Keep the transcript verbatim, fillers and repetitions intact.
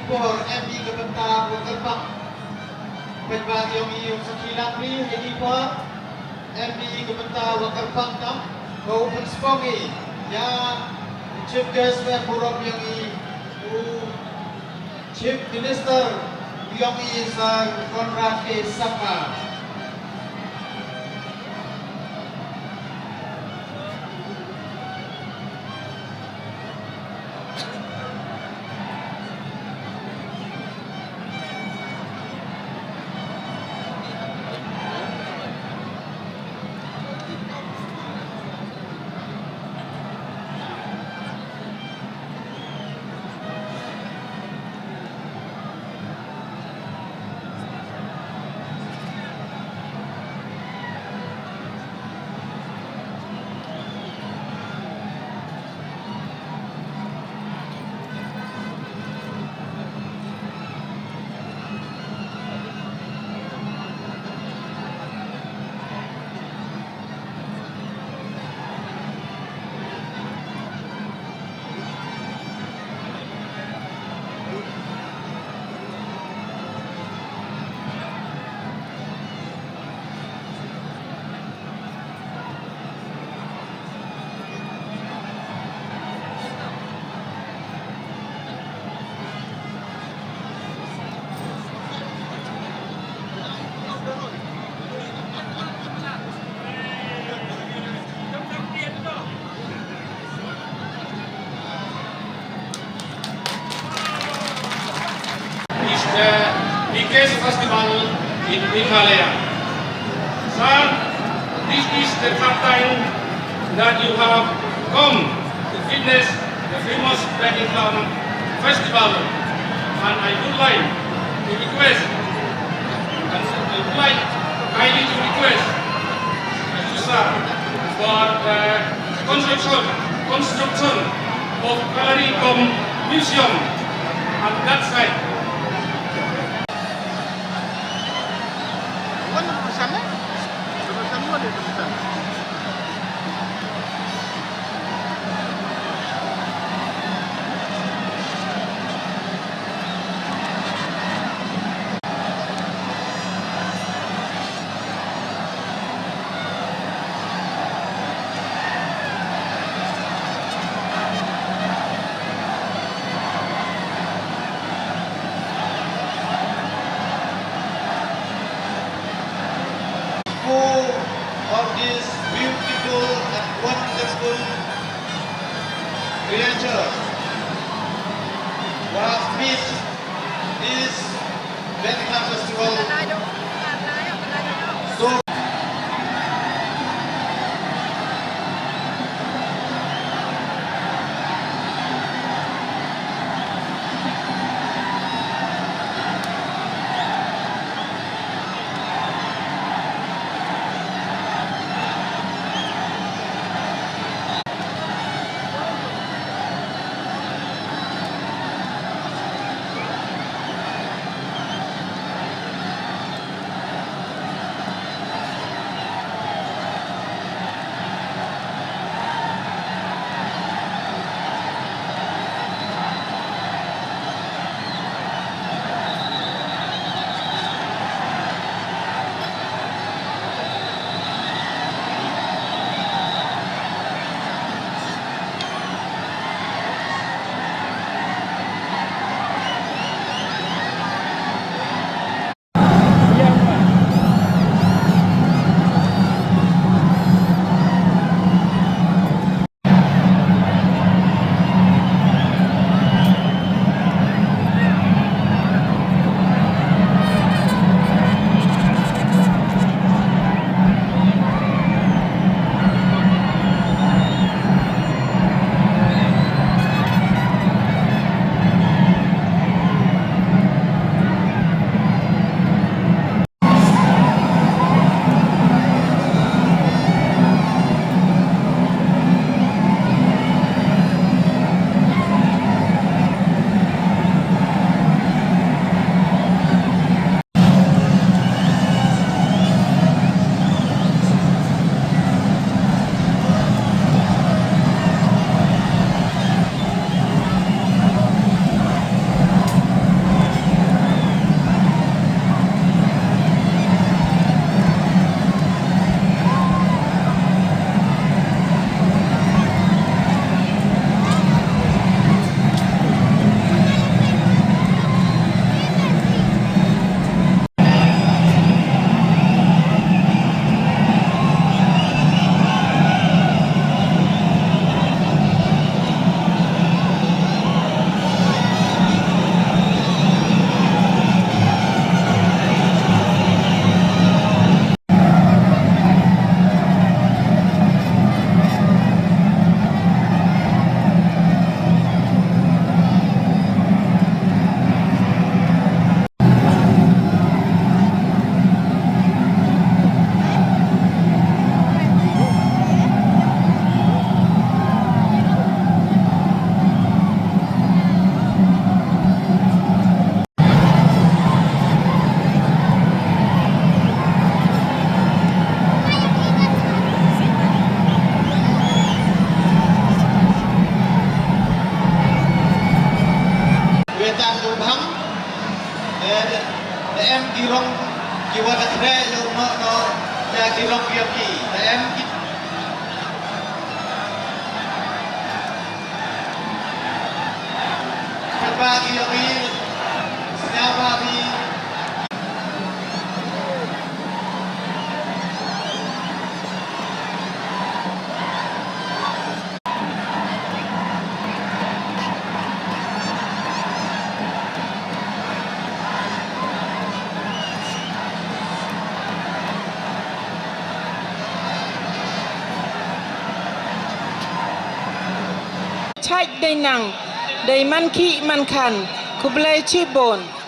Por, M D ka bynta Wahkyrpang. Paidbah yong i u sakhi lang ri ha i por, M D ka bynta Wahkyrpang tam, ko u pynspong i ya Chief Guest, eh, burom yong i u Chief Minister yong i Sir Conrad K Sangma. Is the biggest festival in Meghalaya. Sir, this is the third time that you have come to witness the famous Phetkasem Festival, and I would like to request, and I would like kindly to request you, sir, for the construction, construction of gallery cum museum on that side. Chait dei nang, dei man ki man khan, khublei chibun.